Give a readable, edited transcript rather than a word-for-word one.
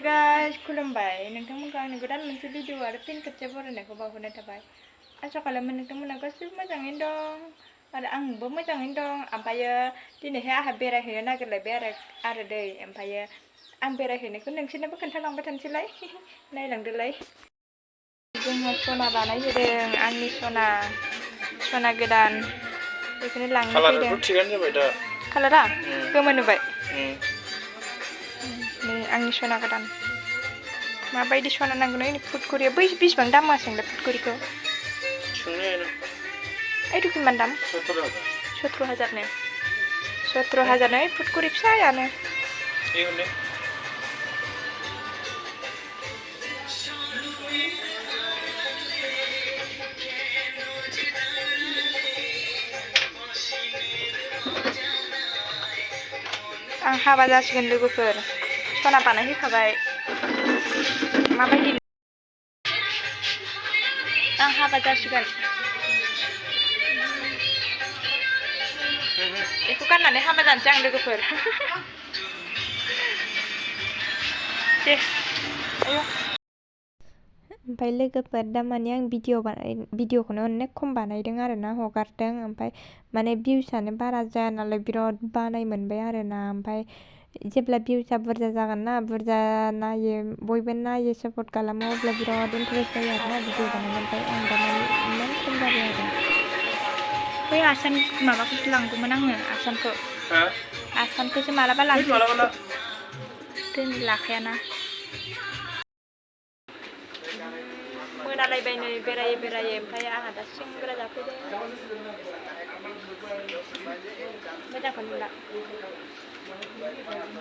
Hey guys, खुलुमबाय नोंथांमोनखौ आंनि गोदान मोनसे भिडिअ आरो फिन खेबसे बरायनायखौ बावहरनाय थाबाय। आसा खालामो नोंथांमोना गासैबो मोजाङैनो दं आरो आंबो मोजाङैनो दं। ओमफ्रायो दिनैहाय आंहा बेरायहैनो नागिरलायबाय आरो दै ओमफ्रायो आं बेरायहैनायखौ नोंसोरनोबो खोन्थालांबाय थानोसैलाय नायलांदोलाय। जोंहा सना बानायहोदों आंनि सना गोदान बेखौनो लांनो फैदों। थिगानो जाबाय दा कालारा गोमो नुबाय। नै आंनि सना गोदान माबायदि सना नांगौ नो फुटकुरिया बै बेसेबां दामा सोंलाय फुटकुरिखौ ओइ किमान दाम 17,000 17,000 फुटकुरि फिसायानो आं हाबा जासिगोन लोगोफोर सना बानायहैखाबाय माबायदि आं हाबा जासिगोन बेखौ गाननानै हाबा जानोसै आं लोगोफोर दे आयौ ओमफ्राय लोगोफोर दा माने आं भिडिअखौनो अनेक खम बानायदों आरोना हगारदों ओमफ्राय माने भिउसआनो बारा जाया नालाय बिराद बानाय मोनबाय आरोना ओमफ्राय जेब्ला भिउसआ बुरजा जागोन ना बुरजा नायो बयबो नायो सापर्ट खालामो अब्ला बिराद इन्टारेस्ट जायो आरोना भिडिअ बानायनो ओमफ्राय आं दा माने इमान खम जाबाय आरो बै आसान माबाखौसो लांगौमोन आङो आसानखौसो मालाबा लांसै दिनै लाखायाना मोनालायबाय नै बेरायै ओमफ्राय आंहा दा सिंग्रा जाफैदों मोजांखौनो नुला